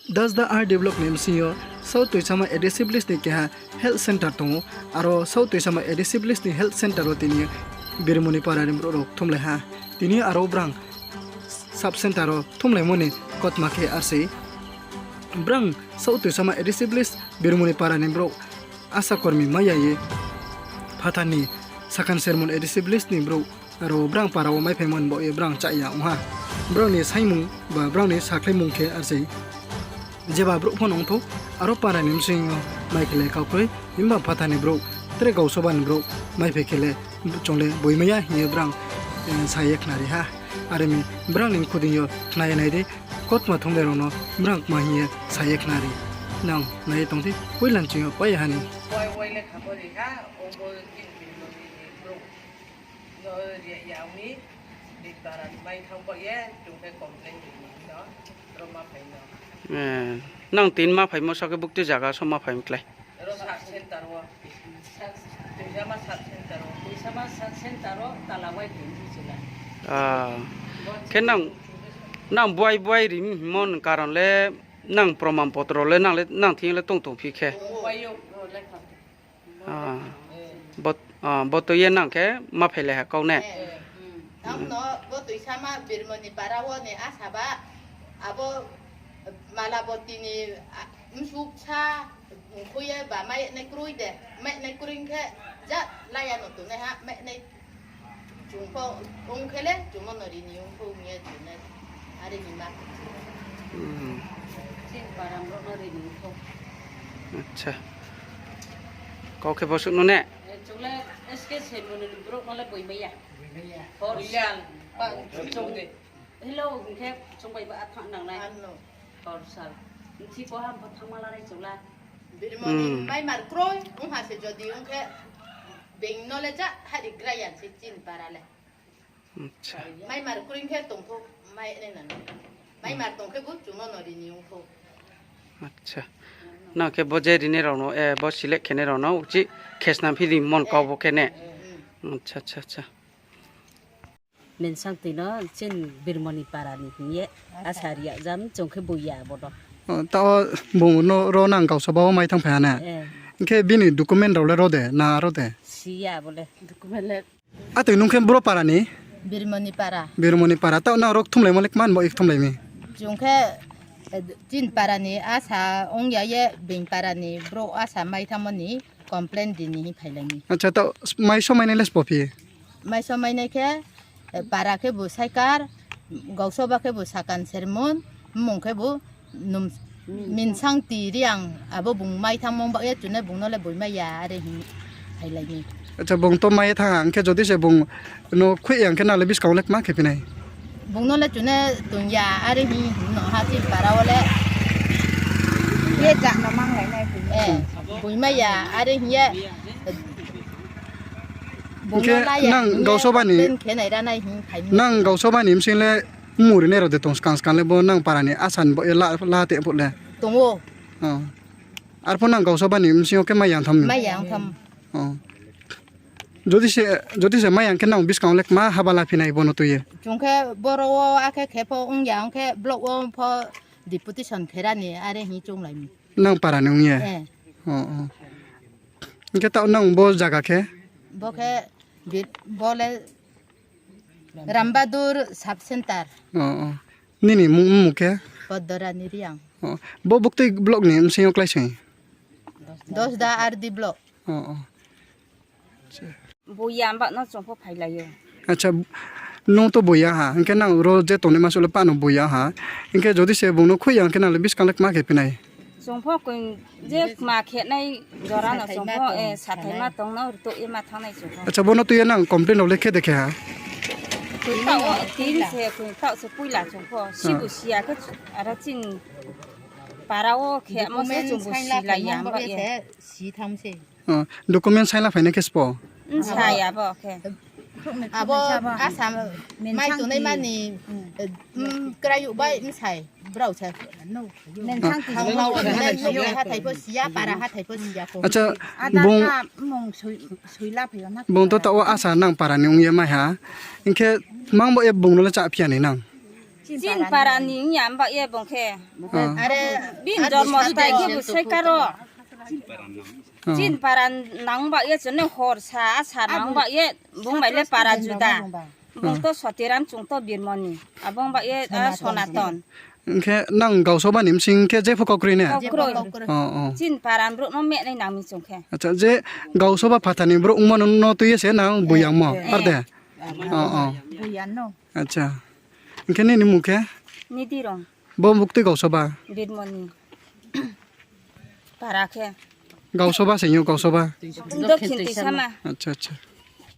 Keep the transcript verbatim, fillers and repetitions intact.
Dasda R D block ni bsing yo South Toisama A D C village ni keha health centre tong ou. Aro South Toisama A D C village ni health centre wo tini Birmoni para ni brouh rao kthumlai ha. Tini aro brang sub centre wo kthumlaimo ni kautma khe arse. Brang South Toisama A D C village Birmoni para ni brouh asha kormi mai ya ye phathar ni Sakan Sermon A D C village ni brouh aro brang para wo maiphaimo ni baoh ye brang chá ya ong ha. Brang ni saingmung ba brang ni sakhlaimung khe arse. Jeba brouh pho no ong thou, aro para ni bsing yo mai khe le kau kroi, himba phathar ni brouh, tre gausoba ni brouh, maiphai khe le chung le boimai ya hing ye brang sa ye khnari ha. Are mi brang ni mkhu deing yo khna ye nai di, kautma thumnai rao no brang kma hing ye sa ye khnari. Nang nai ye tong di, poila nching yo pai ha ni. Wai wai le khabo ri ha, obo chini Birmoni ni brouh no ri ya ong mi, di para ni mai thanng baoh ye chung khe complain ri ni no, ro ma phai no. Nang tini ma phaimo sa khe bukti zaga so ma phai mi klái? Ro sub centre wo. Toisama sub centre wo. Toisama sub centre wo tala wai phai mi chila. Khe nang buai buai ri mi hingmo ni karon le, nang proman potro le nang thing yo le tong tongphi khe? Bo tui ye nang khe ma phailai ha kau ne? Ang no bo Toisama Birmoni para wo ni asha ba, abo Malaboti ni bsuh sa, mkhui ye ba mai nai kroi de, mai nai kroi khe, ja laya no tongnaiha, mai nai chung pho ong khe le, chung no no ri ni ong pho ong ye chung nai, are ni ma. Chini para brouh no ri ni ong pho. Acha. Kau khe bo suh no ne? Chung le S K Sermon ni brouh no le boimai ya. Hello, hing khe chung bai ba athang nang nai. Horsal. Nthi ko ham pho thanngma la nai chung la. Birmoni maimar kroi ong ha se jodi ong khe, being no le ja hari gra ya se chini para le. Maimar kroi khe tong pho, mai nai nang. Maimar tong khe bo chung no no ri ni ong pho. Nang khe bo je rinai rao no, bo select khenai rao no uchih khesnam phi di mon kau bo khe ne? Acha, acha, acha. Minsang tui no chini Birmoni para ni hing ye asha ri ya jam chung khe boi ya bo no. Taoh bung no ro nang gausoba wo mai thanngphai ha na? Hing khe bini document rao le ro de, na ro de? Si ya bo le. Atoi nung khe bro para ni? Birmoni para. Birmoni para. Taoh nang ro kthumlaimo le kman bo ye kthumlai mi? Chung khe, chini para ni asha ong ya ye being para ni brouh asha mai thanngmo ni complain ri ni hing phailai mi. Acha, taoh mai so mainai le sbo phi? Mai so mainai khe, para khe bo Saikar, gausoba khe bo Sakan Sermon, mmung khe bo Minsang Tiriang, abo bung mai thanngmo baoh ye chung no bung no le boimai ya are hing phailai mi. Acha, bung to mai ye thanng ha, hing khe jodi se bung no khuih ya hing khe nang le buskang wo le kma khe phi nai? Bung no le chung no tong ya are hing no ha chini para wo le. Ye ja no manglai nai bung. Boimai ya are hing ye. Hing khe nang gausoba ni, nang gausoba ni bsing le mmung rinai rao de tong skang skang le bo nang para ni asha ni baoh ye la te phuh le? Tong ou. Arphuh nang gausoba ni bsing yo khe mai ya tham? Mai ya tham. Jodi se mai ya hing khe nang buskang wo le kma haba la phi nai bo no tui ye? Chung khe boro wo akhe khe pho ong ya ong khe block wo pho deputation khe ra ni are hing chounglai mi. Nang para ni ong ye? Hing khe taoh nang bo zaga khe? Bo khe, bo le Rambadur sub center. Nini mmung khe? Podorani Reang. Bo buktui block ni bsing yo klái se? Dasda R D block. Boya ba no chung pho phailai ou. Acha, nung to boya ha, hing khe nang ro je tongnaima suh le pah no boya ha, hing khe jodi se bung no khuih ya hing khe nang le buskang le kma khe phi nai? Chung pho je kma khe nai jora no chung pho sathaima tong no rtuh ye ma thanng nai chung pho. Acha, bo no tui ye nang complain rao le khe de khe ha? Taoh wo tin se, taoh se poila chung pho sibu si ya khe, aro chini para wo khe mo se chung bu silai ya ba ye. Document saing la phainai khe sbo? Bsa ya bo khe. Abo asha mai tongnaima ni, krayouh bai bsai brao se. Hathai pho si ya, para hathai pho si ya kho. Acha, bung, bung to taoh wo asha nang para ni ong ye mai ha. Hing khe mang bo ye bung no le chá phi ya ni nang? Chin para ni ya ba ye bung khe. Bini jormo stai khe bo sai karo. Chin para nang ba ye chini hor sa, sa nang ba ye bung bai le para juda. Bung to Sotiram, chung to Birmoni. Abo ba ye, a, Sonaton. Hing khe nang gausoba ni bsing khe jepho kau kroi ne? Chin para brouh no menai nang mi chung khe. Acha, je gausoba phathar ni brouh ongmo no tui ye se nang buiyangmo, ar de? Acha. Hing khe nini mung khe? Nidirong. Bo buktui gausoba? Birmoni. Para khe. Gausoba se yo, gausoba? Dokhin Tuisama. Acha, acha.